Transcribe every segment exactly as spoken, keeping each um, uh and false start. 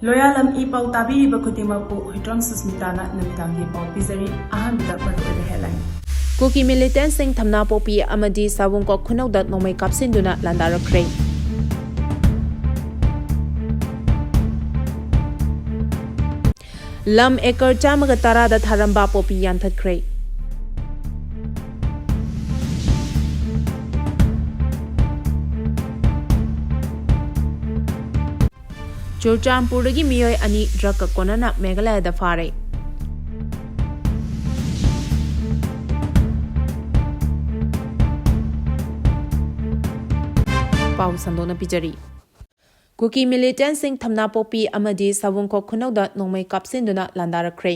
ꯂꯣꯌꯥꯂꯝ E ꯄꯥꯎ ꯇꯥꯕꯤꯔꯤꯕ ꯈꯨꯗꯤꯡꯃꯛꯄꯨ ꯍꯨꯏꯗ꯭ꯔꯣꯝ ꯁꯨꯁꯃꯤꯇꯥꯅ ꯅꯨꯃꯤꯗꯥꯡꯒꯤ ꯄꯥꯎ ꯄꯤꯖꯔꯤ꯫ ꯑꯍꯥꯟꯕꯗ ꯃꯔꯨꯑꯣꯏꯕ headline꯫ ꯀꯨꯀꯤ ꯃꯤꯂꯤꯇꯦꯟꯁꯤꯡ ꯊꯝꯅꯥꯄꯣꯛꯄꯤ ꯑꯃꯗꯤ ꯁꯥꯋꯨꯡꯈꯣꯛ ꯈꯨꯅꯧꯗ ꯅꯣꯡꯃꯩ ꯀꯥꯞꯁꯤꯟꯗꯨꯅ ꯂꯥꯟꯗꯥꯔꯛꯈ꯭ꯔꯦ꯫ ꯂꯝ ꯑꯦꯀꯔ ꯆꯥꯝꯃꯒ ꯇꯔꯥꯗ ꯊꯥꯔꯝꯕ ꯄꯣꯄꯤ ꯌꯥꯟꯊꯠꯈ꯭ꯔꯦ꯫ ꯆꯨꯔꯆꯥꯟꯄꯨꯔꯗꯒꯤ ꯃꯤꯑꯣꯏ ꯑꯅꯤ drugꯀ ꯀꯣꯟꯅꯅ ꯃꯦꯘꯥꯂꯌꯥꯗ ꯐꯥꯔꯦ꯫ ꯄꯥꯎ ꯁꯟꯗꯣꯛꯅ ꯄꯤꯖꯔꯤ꯫ ꯀꯨꯀꯤ ꯃꯤꯂꯤꯇꯦꯟꯁꯤꯡ ꯊꯝꯅꯥꯄꯣꯛꯄꯤ ꯑꯃꯗꯤ ꯁꯥꯋꯨꯡꯈꯣꯛ ꯈꯨꯅꯧꯗ ꯅꯣꯡꯃꯩ ꯀꯥꯞꯁꯤꯟꯗꯨꯅ ꯂꯥꯟꯗꯥꯔꯛꯈ꯭ꯔꯦ꯫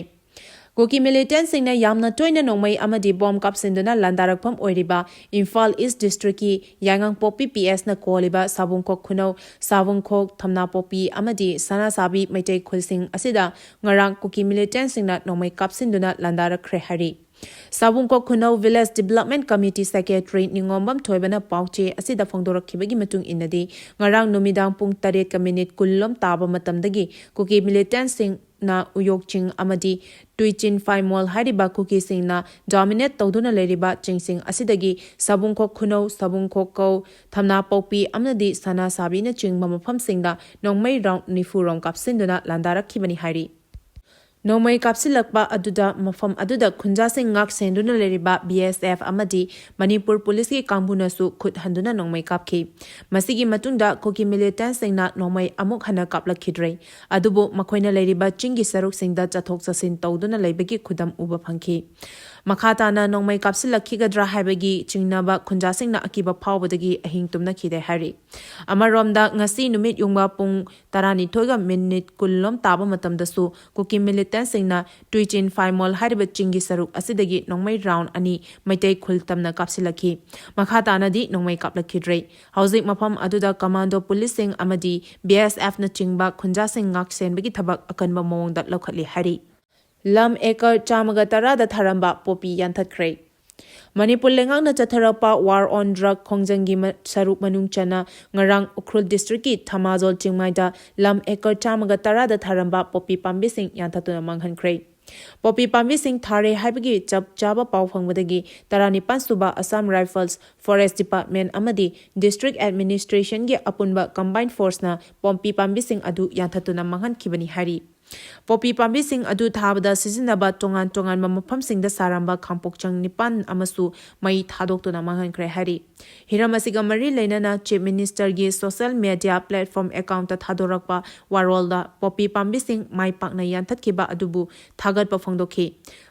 ꯀꯨꯀꯤ ꯃꯤꯂꯤꯇꯦꯟꯁꯤꯡꯅ ꯌꯥꯝꯅ ꯇꯣꯏꯅ ꯅꯣꯡꯃꯩ ꯑꯃꯗꯤ ꯕꯣꯝ ꯀꯥꯞꯁꯤꯟꯗꯨꯅ ꯂꯥꯟꯗꯥꯔꯛꯐꯝ ꯑꯣꯏꯔꯤꯕ ꯏꯝꯐꯥꯜ ꯏꯁ ꯗꯤꯁꯇ꯭ꯔꯤꯛꯀꯤ ꯌꯥꯏꯉꯪꯄꯣꯛꯄꯤ ꯄꯤ ꯑꯦꯁꯅ ꯀꯣꯜꯂꯤꯕ ꯁꯥꯋꯨꯡꯈꯣꯛ ꯈꯨꯅꯧ, ꯁꯥꯋꯨꯡꯈꯣꯛ, ꯊꯝꯅꯥꯄꯣꯛꯄꯤ ꯑꯃꯗꯤ ꯁꯅꯥꯁꯥꯕꯤ ꯃꯩꯇꯩ ꯈꯨꯜꯁꯤꯡ ꯑꯁꯤꯗ ꯉꯔꯥꯡ ꯀꯨꯀꯤ ꯃꯤꯂꯤꯇꯦꯟꯁꯤꯡꯅ ꯅꯣꯡꯃꯩ ꯀꯥꯞꯁꯤꯟꯗꯨꯅ ꯂꯥꯟꯗꯥꯔꯛꯈ꯭ꯔꯦ ꯍꯥꯏꯔꯤ꯫ ꯁꯥꯋꯨꯡꯈꯣꯛ ꯈꯨꯅꯧ Village Development Committee Secretary ꯅꯤꯉꯣꯝꯕꯝ ꯊꯣꯏꯕꯅ ꯄꯥꯎꯆꯦ ꯑꯁꯤꯗ ꯐꯣꯡꯗꯣꯔꯛꯈꯤꯕꯒꯤ ꯃꯇꯨꯡ ꯏꯟꯅꯗꯤ, ꯉꯔꯥꯡ ꯅꯨꯃꯤꯗꯥꯡ ꯄꯨꯡ ꯇꯔꯦꯠꯀ ꯃꯤꯅꯤꯠ ꯀꯨꯟ ꯂꯣꯝ ꯇꯥꯕ ꯃꯇꯝꯗꯒꯤ ꯀꯨꯀꯤ ꯃꯤꯂꯤꯇꯦꯟꯁꯤꯡꯅ ꯎꯌꯣꯛ ꯆꯤꯡ ꯑꯃꯗꯤ ꯇꯨꯏꯆꯤꯟ ꯐꯥꯏꯃꯣꯜ ꯍꯥꯏꯔꯤꯕ ꯀꯨꯀꯤꯁꯤꯡꯅ dominate ꯇꯧꯗꯨꯅ ꯂꯩꯔꯤꯕ ꯆꯤꯡꯁꯤꯡ ꯑꯁꯤꯗꯒꯤ ꯁꯥꯕꯨꯡꯈꯣꯛ ꯈꯨꯅꯧ, ꯁꯥꯕꯨꯡꯈꯣꯛ ꯀꯧ, ꯊꯝꯅꯥꯄꯣꯛꯄꯤ ꯑꯃꯗꯤ ꯁꯅꯥꯁꯥꯕꯤꯅꯆꯤꯡꯕ ꯃꯐꯝꯁꯤꯡꯗ ꯅꯣꯡꯃꯩ round ꯅꯤꯐꯨ ꯔꯣꯝ ꯀꯥꯞꯁꯤꯟꯗꯨꯅ ꯂꯥꯟꯗꯥꯔꯛꯈꯤꯕꯅꯤ ꯍꯥꯏꯔꯤ꯫ ꯅꯣꯡꯃꯩ ꯀꯥꯞꯁꯤꯜꯂꯛꯄ ꯑꯗꯨꯗ ꯃꯐꯝ ꯑꯗꯨꯗ ꯈꯨꯟꯖꯥꯁꯤꯡ ꯉꯥꯛ ꯁꯦꯟꯗꯨꯅ ꯂꯩꯔꯤꯕ B S F ꯑꯃꯗꯤ ꯃꯅꯤꯄꯨꯔ ꯄꯨꯂꯤꯁꯀꯤ ꯀꯥꯡꯕꯨꯅꯁꯨ ꯈꯨꯠ ꯍꯟꯗꯨꯅ ꯅꯣꯡꯃꯩ ꯀꯥꯞꯈꯤ꯫ ꯃꯁꯤꯒꯤ ꯃꯇꯨꯡꯗ ꯀꯨꯀꯤ ꯃꯤꯂꯤꯇꯦꯟꯁꯤꯡꯅ ꯅꯣꯡꯃꯩ ꯑꯃꯨꯛ ꯍꯟꯅ ꯀꯥꯞꯂꯛꯈꯤꯗ꯭ꯔꯦ꯫ ꯑꯗꯨꯕꯨ ꯃꯈꯣꯏꯅ ꯂꯩꯔꯤꯕ ꯆꯤꯡꯒꯤ ꯁꯔꯨꯛꯁꯤꯡꯗ ꯆꯠꯊꯣꯛ ꯆꯠꯁꯤꯟ ꯇꯧꯗꯨꯅ ꯂꯩꯕꯒꯤ ꯈꯨꯗꯝ ꯎꯕ ꯐꯪꯈꯤ꯫ ꯃꯈꯥ ꯇꯥꯅ ꯅꯣꯡꯃꯩ ꯀꯥꯞꯁꯤꯜꯂꯛꯈꯤꯒꯗ꯭ꯔꯥ ꯍꯥꯏꯕꯒꯤ ꯆꯤꯡꯅꯕ ꯈꯨꯟꯖꯥꯁꯤꯡꯅ ꯑꯀꯤꯕ ꯐꯥꯎꯕꯗꯒꯤ ꯑꯍꯤꯡ ꯇꯨꯝꯅꯈꯤꯗꯦ ꯍꯥꯏꯔꯤ꯫ ꯑꯃꯔꯣꯝꯗ, ꯉꯁꯤ ꯅꯨꯃꯤꯠ ꯌꯨꯡꯕ ꯄꯨꯡ ꯇꯔꯥꯅꯤꯊꯣꯏꯒ ꯃꯤꯅꯤꯠ ꯀꯨꯟ ꯂꯣꯝ ꯇꯥꯕ ꯃꯇꯝꯗꯁꯨ ꯀꯨꯀꯤ ꯃꯤꯂꯤꯇꯦꯟꯁꯤꯡꯅ ꯇꯨꯏꯆꯤꯟ ꯐꯥꯏꯃꯣꯜ ꯍꯥꯏꯔꯤꯕ ꯆꯤꯡꯒꯤ ꯁꯔꯨꯛ ꯑꯁꯤꯗꯒꯤ ꯅꯣꯡꯃꯩ round ꯑꯅꯤ ꯃꯩꯇꯩ ꯈꯨꯜ ꯇꯝꯅ ꯀꯥꯞꯁꯤꯜꯂꯛꯈꯤ꯫ ꯃꯈꯥ ꯇꯥꯅꯗꯤ ꯅꯣꯡꯃꯩ ꯀꯥꯞꯂꯛꯈꯤꯗ꯭ꯔꯦ꯫ ꯍꯧꯖꯤꯛ ꯃꯐꯝ ꯑꯗꯨꯗ ꯀꯃꯥꯟꯗꯣ ꯄꯨꯂꯤꯁꯁꯤꯡ ꯑꯃꯗꯤ B S F ꯅꯆꯤꯡꯕ ꯈꯨꯟꯖꯥꯁꯤꯡ ꯉꯥꯛ ꯁꯦꯟꯕꯒꯤ ꯊꯕꯛ ꯑꯀꯟꯕ ꯃꯑꯣꯡꯗ ꯂꯧꯈꯠꯂꯤ ꯍꯥꯏꯔꯤ꯫ ꯂꯝ ꯑꯦꯀꯔ ꯆꯥꯝꯃꯒ ꯇꯔꯥꯗ ꯊꯥꯔꯝꯕ ꯄꯣꯄꯤ ꯌꯥꯟꯊꯠꯈ꯭ꯔꯦ꯫ ꯃꯅꯤꯄꯨꯔ ꯂꯩꯉꯥꯛꯅ ꯆꯠꯊꯔꯛꯄ War on Drug ꯈꯣꯡꯖꯪꯒꯤ ꯃ-, ꯁꯔꯨꯛ ꯃꯅꯨꯡ ꯆꯟꯅ ꯉꯔꯥꯡ ꯎꯈ꯭ꯔꯨꯜ districtꯀꯤ ꯊꯃꯥꯖꯣꯜ ꯆꯤꯡꯃꯥꯏꯗ ꯂꯝ acre ꯆꯥꯝꯃꯒ ꯇꯔꯥꯗ ꯊꯥꯔꯝꯕ ꯄꯣꯄꯤ ꯄꯥꯝꯕꯤꯁꯤꯡ ꯌꯥꯟꯊꯠꯇꯨꯅ ꯃꯥꯡꯍꯟꯈ꯭ꯔꯦ꯫ ꯄꯣꯄꯤ ꯄꯥꯝꯕꯤꯁꯤꯡ ꯊꯥꯔꯦ ꯍꯥꯏꯕꯒꯤ ꯆꯞ ꯆꯥꯕ ꯄꯥꯎ ꯐꯪꯕꯗꯒꯤ ꯇꯔꯥꯅꯤꯄꯥꯟ ꯁꯨꯕ Assam Rifles Forest Department ꯑꯃꯗꯤ district administrationꯒꯤ ꯑꯄꯨꯟꯕ combined forceꯅ ꯄꯣꯄꯤ ꯄꯥꯝꯕꯤꯁꯤꯡ ꯑꯗꯨ ꯌꯥꯟꯊꯠꯇꯨꯅ ꯃꯥꯡꯍꯟꯈꯤꯕꯅꯤ ꯍꯥꯏꯔꯤ꯫ ꯄꯣꯄꯤ ꯄꯥꯝꯕꯤꯁꯤꯡ ꯑꯗꯨ ꯊꯥꯕꯗ ꯁꯤꯖꯤꯟꯅꯕ ꯇꯣꯉꯥꯟ ꯇꯣꯉꯥꯟꯕ ꯃꯐꯝꯁꯤꯡꯗ ꯁꯥꯔꯝꯕ ꯈꯥꯡꯄꯣꯛꯆꯪ ꯅꯤꯄꯥꯟ ꯑꯃꯁꯨ ꯃꯩ ꯊꯥꯗꯣꯛꯇꯨꯅ ꯃꯥꯡꯍꯟꯈ꯭ꯔꯦ ꯍꯥꯏꯔꯤ꯫ ꯍꯤꯔꯝ ꯑꯁꯤꯒ ꯃꯔꯤ ꯂꯩꯅꯅ Chief Ministerꯒꯤ social media platform accountꯇ ꯊꯥꯗꯣꯔꯛꯄ ꯋꯥꯔꯣꯜꯗ ꯄꯣꯄꯤ ꯄꯥꯝꯕꯤꯁꯤꯡ ꯃꯥꯏ ꯄꯥꯛꯅ ꯌꯥꯟꯊꯠꯈꯤꯕ ꯑꯗꯨꯕꯨ ꯊꯥꯒꯠꯄ ꯐꯣꯡꯗꯣꯛꯈꯤ꯫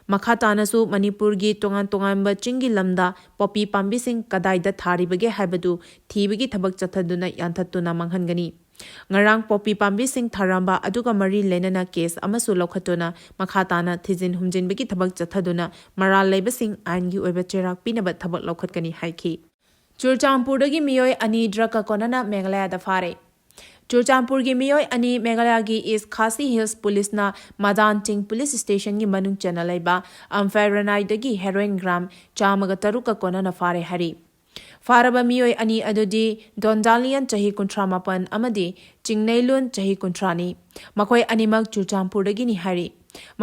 ꯃꯈꯥ ꯇꯥꯅꯁꯨ ꯃꯅꯤꯄꯨꯔꯒꯤ ꯇꯣꯉꯥꯟ ꯇꯣꯉꯥꯟꯕ ꯆꯤꯡꯒꯤ ꯂꯝꯗ ꯄꯣꯄꯤ ꯄꯥꯝꯕꯤꯁꯤꯡ ꯀꯗꯥꯏꯗ ꯊꯥꯔꯤꯕꯒꯦ ꯍꯥꯏꯕꯗꯨ ꯊꯤꯕꯒꯤ ꯊꯕꯛ ꯆꯠꯊꯗꯨꯅ ꯌꯥꯟꯊꯠꯇꯨꯅ ꯃꯥꯡꯍꯟꯒꯅꯤ꯫ ꯉꯔꯥꯡ ꯄꯣꯄꯤ ꯄꯥꯝꯕꯤꯁꯤꯡ ꯊꯥꯔꯝꯕ ꯑꯗꯨꯒ ꯃꯔꯤ ꯂꯩꯅꯅ case ꯑꯃꯁꯨ ꯂꯧꯈꯠꯇꯨꯅ ꯃꯈꯥ ꯇꯥꯅ ꯊꯤꯖꯤꯟ ꯍꯨꯝꯖꯤꯟꯕꯒꯤ ꯊꯕꯛ ꯆꯠꯊꯗꯨꯅ ꯃꯔꯥꯜ ꯂꯩꯕꯁꯤꯡ ꯑꯥꯏꯟꯒꯤ ꯑꯣꯏꯕ ꯆꯩꯔꯥꯛ ꯄꯤꯅꯕ ꯊꯕꯛ ꯂꯧꯈꯠꯀꯅꯤ ꯍꯥꯏꯈꯤ꯫ ꯆꯨꯔꯆꯥꯟꯄꯨꯔꯗꯒꯤ ꯃꯤꯑꯣꯏ ꯑꯅꯤ drugꯀ ꯀꯣꯟꯅꯅ ꯃꯦꯘꯥꯂꯌꯥꯗ ꯐꯥꯔꯦ꯫ ꯆꯨꯔꯆꯥꯟꯄꯨꯔꯒꯤ ꯃꯤꯑꯣꯏ ꯑꯅꯤ ꯃꯦꯘꯥꯂꯌꯥꯒꯤ East Khasi Hills Policeꯅ ꯃꯗꯥꯟ ꯆꯤꯡ police stationꯒꯤ ꯃꯅꯨꯡ ꯆꯟꯅ ꯂꯩꯕ ꯑꯝꯐꯦꯔꯅꯥꯏꯗꯒꯤ heroin gram ꯆꯥꯝꯃꯒ ꯇꯔꯨꯛꯀ ꯀꯣꯟꯅꯅ ꯐꯥꯔꯦ ꯍꯥꯏꯔꯤ꯫ ꯐꯥꯔꯕ ꯃꯤꯑꯣꯏ ꯑꯅꯤ ꯑꯗꯨꯗꯤ ꯗꯣꯟꯗꯥꯂꯤꯌꯟ ꯆꯍꯤ ꯀꯨꯟꯊ꯭ꯔꯥ ꯃꯥꯄꯟ ꯑꯃꯗꯤ ꯆꯤꯡꯅꯩꯂꯨꯟ ꯆꯍꯤ ꯀꯨꯟꯊ꯭ꯔꯥꯅꯤ꯫ ꯃꯈꯣꯏ ꯑꯅꯤꯃꯛ ꯆꯨꯔꯆꯥꯟꯄꯨꯔꯗꯒꯤꯅꯤ ꯍꯥꯏꯔꯤ꯫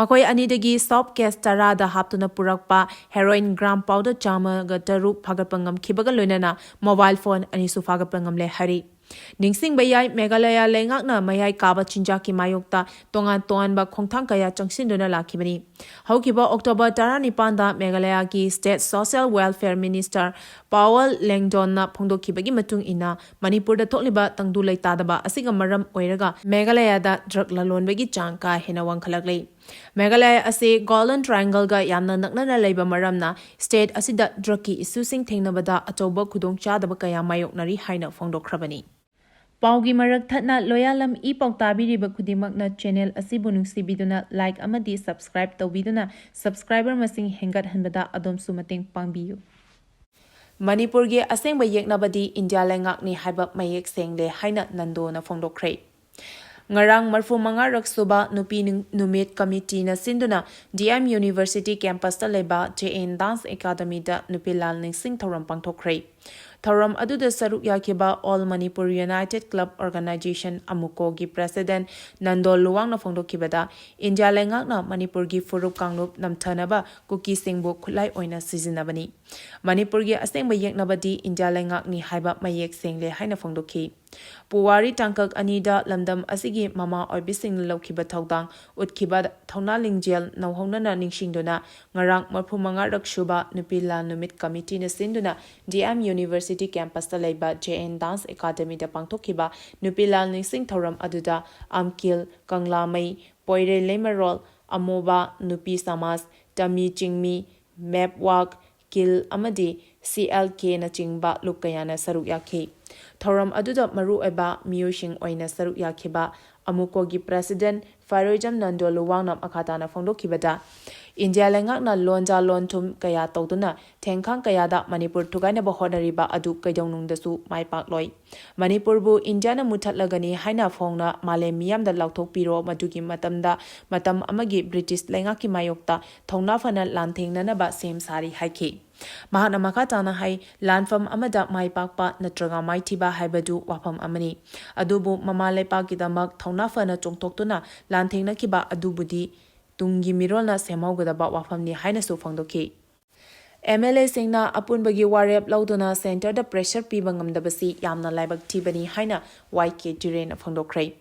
ꯃꯈꯣꯏ ꯑꯅꯤꯗꯒꯤ soft case ꯇꯔꯥꯗ ꯍꯥꯞꯇꯨꯅ ꯄꯨꯔꯛꯄ heroin gram powder ꯆꯥꯝꯃꯒ ꯇꯔꯨꯛ ꯐꯥꯒꯠꯄ ꯉꯝꯈꯤꯕꯒ ꯂꯣꯏꯅꯅ mobile phone ꯑꯅꯤꯁꯨ ꯐꯥꯒꯠꯄ ꯉꯝꯂꯦ ꯍꯥꯏꯔꯤ꯫ ꯅꯤꯡꯁꯤꯡꯕ ꯌꯥꯏ, ꯃꯦꯘꯥꯂꯌꯥ ꯂꯩꯉꯥꯛꯅ ꯃꯌꯥꯏ ꯀꯥꯕ ꯆꯤꯟꯖꯥꯛꯀꯤ ꯃꯥꯌꯣꯛꯇ ꯇꯣꯉꯥꯟ ꯇꯣꯉꯥꯟꯕ ꯈꯣꯡꯊꯥꯡ ꯀꯌꯥ ꯆꯪꯁꯤꯟꯗꯨꯅ ꯂꯥꯛꯈꯤꯕꯅꯤ꯫ ꯍꯧꯈꯤꯕ October ꯇꯔꯥꯅꯤꯄꯥꯟꯗ ꯃꯦꯘꯥꯂꯌꯥꯒꯤ State Social Welfare Minister Paul Langdonna ꯐꯣꯡꯗꯣꯛꯈꯤꯕꯒꯤ ꯃꯇꯨꯡ ꯏꯟꯅ, ꯃꯅꯤꯄꯨꯔꯗ ꯊꯣꯛꯂꯤꯕ ꯇꯪꯗꯨ ꯂꯩꯇꯥꯗꯕ ꯑꯁꯤꯒ ꯃꯔꯝ ꯑꯣꯏꯔꯒ ꯃꯦꯘꯥꯂꯌꯥꯗ drug ꯂꯂꯣꯟꯕꯒꯤ ꯆꯥꯡ ꯀꯥ ꯍꯦꯟꯅ ꯋꯥꯡꯈꯠꯂꯛꯂꯤ꯫ ꯃꯦꯘꯥꯂꯌꯥ ꯑꯁꯤ Golden Triangleꯒ ꯌꯥꯝꯅ ꯅꯛꯅꯅ ꯂꯩꯕ ꯃꯔꯝꯅ state ꯑꯁꯤꯗ drugꯀꯤ issueꯁꯤꯡ ꯊꯦꯡꯅꯕꯗ ꯑꯆꯧꯕ ꯈꯨꯗꯣꯡꯆꯥꯗꯕ ꯀꯌꯥ ꯃꯥꯌꯣꯛꯅꯔꯤ ꯍꯥꯏꯅ ꯐꯣꯡꯗꯣꯛꯈ꯭ꯔꯕꯅꯤ꯫ ꯄꯥꯎꯒꯤ ꯃꯔꯛ ꯊꯠꯅ ꯂꯣꯌꯥꯂꯝ ꯏ ꯄꯥꯎ ꯇꯥꯕꯤꯔꯤꯕ ꯈꯨꯗꯤꯡꯃꯛꯅ channel ꯑꯁꯤꯕꯨ ꯅꯨꯡꯁꯤꯕꯤꯗꯨꯅ like ꯑꯃꯗꯤ subscribe ꯇꯧꯕꯤꯗꯨꯅ subscriber ꯃꯁꯤꯡ ꯍꯦꯟꯒꯠꯍꯟꯕꯗ ꯑꯗꯣꯝꯁꯨ ꯃꯇꯦꯡ ꯄꯥꯡꯕꯤꯌꯨ꯫ ꯃꯅꯤꯄꯨꯔꯒꯤ ꯑꯁꯦꯡꯕ ꯌꯦꯛꯅꯕꯗꯤ ꯏꯟꯗꯤꯌꯥ ꯂꯩꯉꯥꯛꯅꯤ ꯍꯥꯏꯕ ꯃꯌꯦꯛ ꯁꯦꯡꯂꯦ ꯍꯥꯏꯅ ꯅꯟꯗꯣꯅ ꯐꯣꯡꯗꯣꯛꯈ꯭ꯔꯦ꯫ ꯉꯔꯥꯡ ꯃꯔꯐꯨ ꯃꯉꯥꯔꯛ ꯁꯨꯕ ꯅꯨꯄꯤ ꯅꯨ- ꯅꯨꯃꯤꯠ ꯀꯃꯤꯇꯤꯅ ꯁꯤꯟꯗꯨꯅ D M University campusꯇ ꯂꯩꯕ J N Dance Academyꯗ ꯅꯨꯄꯤ ꯂꯥꯜ ꯅꯤꯡꯁꯤꯡ ꯊꯧꯔꯝ ꯄꯥꯡꯊꯣꯛꯈ꯭ꯔꯦ꯫ ꯊꯧꯔꯝ ꯑꯗꯨꯗ ꯁꯔꯨꯛ ꯌꯥꯈꯤꯕ All Manipur United Club Organization, ꯑꯃꯨꯀꯣꯒꯤ president ꯅꯟꯗꯣ ꯂꯨꯋꯥꯡꯅ ꯐꯣꯡꯗꯣꯛꯈꯤꯕꯗ, ꯏꯟꯗꯤꯌꯥ ꯂꯩꯉꯥꯛꯅ ꯃꯅꯤꯄꯨꯔꯒꯤ ꯐꯨꯔꯨꯞ ꯀꯥꯡꯂꯨꯞ ꯅꯝꯊꯅꯕ ꯀꯨꯀꯤꯁꯤꯡꯕꯨ ꯈꯨꯠꯂꯥꯏ ꯑꯣꯏꯅ ꯁꯤꯖꯤꯟꯅꯕꯅꯤ꯫ ꯃꯅꯤꯄꯨꯔꯒꯤ ꯑꯁꯦꯡꯕ ꯌꯦꯛꯅꯕꯗꯤ ꯏꯟꯗꯤꯌꯥ ꯂꯩꯉꯥꯛꯅꯤ ꯍꯥꯏꯕ ꯃꯌꯦꯛ ꯁꯦꯡꯂꯦ ꯍꯥꯏꯅ ꯐꯣꯡꯗꯣꯛꯈꯤ꯫ ꯄꯨꯋꯥꯔꯤ ꯇꯥꯡꯀꯛ ꯑꯅꯤꯗ ꯂꯝꯗꯝ ꯑꯁꯤꯒꯤ ꯃꯃꯥ ꯑꯣꯏꯕꯤꯁꯤꯡꯅ ꯂꯧꯈꯤꯕ ꯊꯧꯗꯥꯡ ꯎꯠꯈꯤꯕ ꯊꯧꯅꯥ ꯂꯤꯡꯖꯦꯜ ꯅꯧꯍꯧꯅꯅ ꯅꯤꯡꯁꯤꯡꯗꯨꯅ, ꯉꯔꯥꯡ ꯃꯔꯐꯨ ꯃꯉꯥꯔꯛ ꯁꯨꯕ ꯅꯨꯄꯤ ꯂꯥꯜ ꯅꯨꯃꯤꯠ ꯀꯃꯤꯇꯤꯅ ꯁꯤꯟꯗꯨꯅ D M University campusꯇ ꯂꯩꯕ J N Dance Academyꯗ ꯄꯥꯡꯊꯣꯛꯈꯤꯕ ꯅꯨꯄꯤ ꯂꯥꯜ ꯅꯤꯡꯁꯤꯡ ꯊꯧꯔꯝ ꯑꯗꯨꯗ ꯑꯝꯀꯤꯜ, ꯀꯪꯂꯥꯃꯩ, ꯄꯣꯏꯔꯩ ꯂꯩꯃꯔꯣꯜ, ꯑꯃꯣꯕ, ꯅꯨꯄꯤ ꯁꯃꯥꯖ, ꯇꯃꯤ ꯆꯤꯡꯃꯤ, ꯃꯦꯞꯋꯥꯛ, ꯀꯤꯜ ꯑꯃꯗꯤ C L Kꯅꯆꯤꯡꯕ ꯂꯨꯞ ꯀꯌꯥꯅ ꯁꯔꯨꯛ ꯌꯥꯈꯤ꯫ ꯊꯧꯔꯝ ꯑꯗꯨꯗ ꯃꯔꯨꯑꯣꯏꯕ ꯃꯤꯑꯣꯏꯁꯤꯡ ꯑꯣꯏꯅ ꯁꯔꯨꯛ ꯌꯥꯈꯤꯕ ꯑꯃꯨꯀꯣꯒꯤ president ꯐꯥꯏꯔꯣꯏꯖꯝ ꯅꯟꯗꯣ ꯂꯨꯋꯥꯡꯅ ꯃꯈꯥ ꯇꯥꯅ ꯐꯣꯡꯗꯣꯛꯈꯤꯕꯗ, ꯏꯟꯗꯤꯌꯥ ꯂꯩꯉꯥꯛꯅ ꯂꯣꯟꯖꯥ ꯂꯣꯟꯊꯨꯝ ꯀꯌꯥ ꯇꯧꯗꯨꯅ ꯊꯦꯡꯈꯥꯡ ꯀꯌꯥꯗ ꯃꯅꯤꯄꯨꯔ ꯊꯨꯒꯥꯏꯅꯕ ꯍꯣꯠꯅꯔꯤꯕ ꯑꯗꯨ ꯀꯩꯗꯧꯅꯨꯡꯗꯁꯨ ꯃꯥꯏ ꯄꯥꯛꯂꯣꯏ꯫ ꯃꯅꯤꯄꯨꯔꯕꯨ ꯏꯟꯗꯤꯌꯥꯅ ꯃꯨꯠꯊꯠꯂꯒꯅꯤ ꯍꯥꯏꯅ ꯐꯣꯡꯅ ꯃꯥꯂꯦꯝ ꯃꯤꯌꯥꯝꯗ ꯂꯥꯎꯊꯣꯛꯄꯤꯔꯣ, ꯃꯗꯨꯒꯤ ꯃꯇꯝꯗ ꯃꯇꯝ ꯑꯃꯒꯤ ꯕ꯭ꯔꯤꯇꯤꯁ ꯂꯩꯉꯥꯛꯀꯤ ꯃꯥꯌꯣꯛꯇ ꯊꯧꯅꯥ ꯐꯅ ꯂꯥꯟꯊꯦꯡꯅꯅꯕ ꯁꯦꯝ ꯁꯥꯔꯤ ꯍꯥꯏꯈꯤ꯫ ꯃꯍꯥꯛꯅ ꯃꯈꯥ ꯇꯥꯅ ꯍꯥꯏ, ꯂꯥꯟꯐꯝ ꯑꯃꯗ ꯃꯥꯏ ꯄꯥꯛꯄ ꯅꯠꯇ꯭ꯔꯒ ꯃꯥꯏꯊꯤꯕ ꯍꯥꯏꯕꯗꯨ ꯋꯥꯐꯝ ꯑꯃꯅꯤ, ꯑꯗꯨꯕꯨ ꯃꯃꯥ ꯂꯩꯄꯥꯛꯀꯤꯗꯃꯛ ꯊꯧꯅꯥ ꯐꯅ ꯆꯣꯡꯊꯣꯛꯇꯨꯅ ꯂꯥꯟꯊꯦꯡꯅꯈꯤꯕ ꯑꯗꯨꯕꯨꯗꯤ ꯇꯨꯡꯒꯤ ꯃꯤꯔꯣꯜꯅ ꯁꯦꯝꯍꯧꯒꯗꯕ ꯋꯥꯐꯝꯅꯤ ꯍꯥꯏꯅꯁꯨ ꯐꯣꯡꯗꯣꯛꯈꯤ꯫ M L Aꯁꯤꯡꯅ ꯑꯄꯨꯟꯕꯒꯤ ꯋꯥꯔꯦꯞ ꯂꯧꯗꯨꯅ centreꯗ pressure ꯄꯤꯕ ꯉꯝꯗꯕꯁꯤ ꯌꯥꯝꯅ ꯂꯥꯏꯕꯛ ꯊꯤꯕꯅꯤ ꯍꯥꯏꯅ Y K Dhirenꯅ ꯐꯣꯡꯗꯣꯛꯈ꯭ꯔꯦ꯫